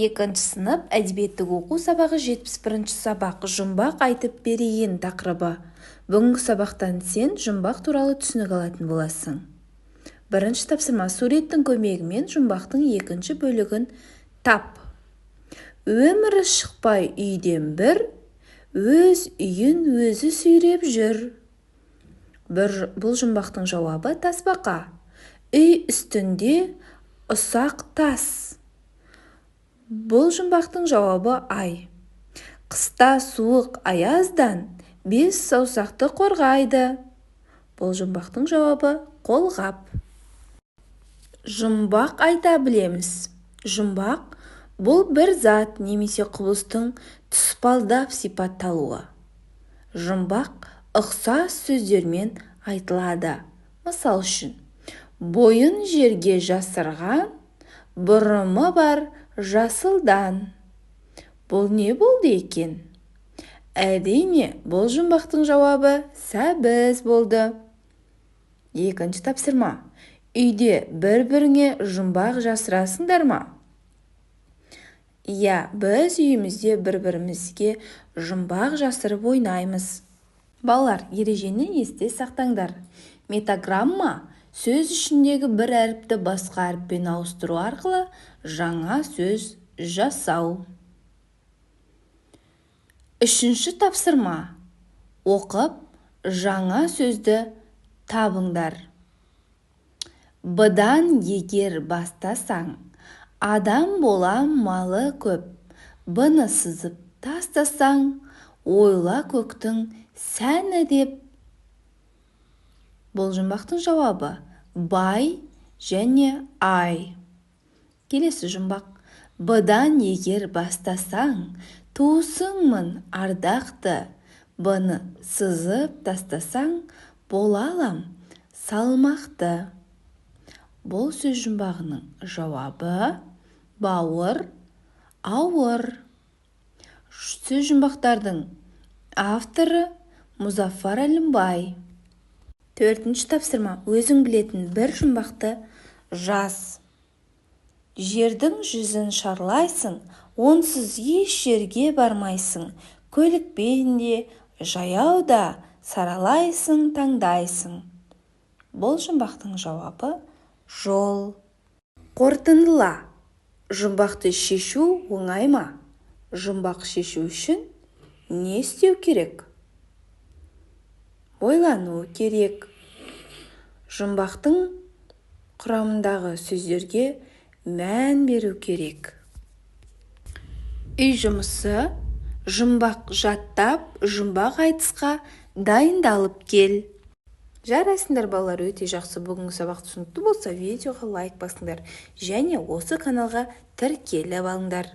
Екінші сынып, әдебиеттік оқу сабағы, 71-сабақ, «Жұмбақ айтып берейін» тақырыбы. Бүгінгі сабақтан сен жұмбақ туралы түсінік алатын боласың. Бірінші тапсырма: суреттің көмегімен жұмбақтың екінші бөлігін тап. Өмірі шықпай үйден бір, өз үйін өзі сүйреп жүр. Бұл жұмбақтың жауабы тасбақа. Үй үстінде ұсақ тас. Бұл жұмбақтың жауабы ай. Қыста суық аяздан бес саусақты қорғайды. Бұл жұмбақтың жауабы қолғап. Жұмбақ айта білеміз. Жұмбақ – бұл бір зат немесе құбылыстың тұспалдап сипатталуы. Жұмбақ ұқсас сөздермен айтылады. Мысал үшін: бойын жерге жасырған, бұрымы бар жасылдан. Бұл не болды екен? Әрине, бұл жұмбақтың жауабы сәбіз болды. Екінші тапсырма: үйде бір-біріңе жұмбақ жасырасыңдар ма? Иә, біз үйімізде бір-бірімізге жұмбақ жасырып ойнаймыз. Балалар, ережені есте сақтаңдар. Метаграмма – сөз ішіндегі бір әріпті басқа әріппен ауыстыру арқылы жаңа сөз жасау. Үшінші тапсырма: оқып, жаңа сөзді табыңдар. Б-дан егер бастасаң, адам болам малы көп. Б-ны сызып тастасаң, ойла көктің сәні деп. Бұл жұмбақтың жауабы бай және ай. Келесі жұмбақ: Б-дан егер бастасаң, туысыңмын ардақты. Б-ны сызып тастасаң, бола алам салмақты. Бұл сөз жұмбағының жауабы бауыр, ауыр. Сөз жұмбақтардың авторы Мұзафар Әлімбай. Төртінші тапсырма: өзің білетін бір жұмбақты жаз. Жердің жүзін шарлайсың, онсыз еш жерге бармайсың. Көлікпен де, жаяу да саралайсың, таңдайсың. Бұл жұмбақтың жауабы жол. Қорытындыла. Жұмбақты шешу оңай ма? Жұмбақ шешу үшін не істеу керек? Ойлану керек. Жұмбақтың құрамындағы сөздерге мән беру керек. Үй жұмысы: жұмбақ жаттап, жұмбақ айтысқа дайындалып кел. Жарайсыңдар, балалар, өте жақсы! Бүгінгі сабақ түсінікті болса, видеоға лайк басыңдар және осы каналға тіркеліп алыңдар.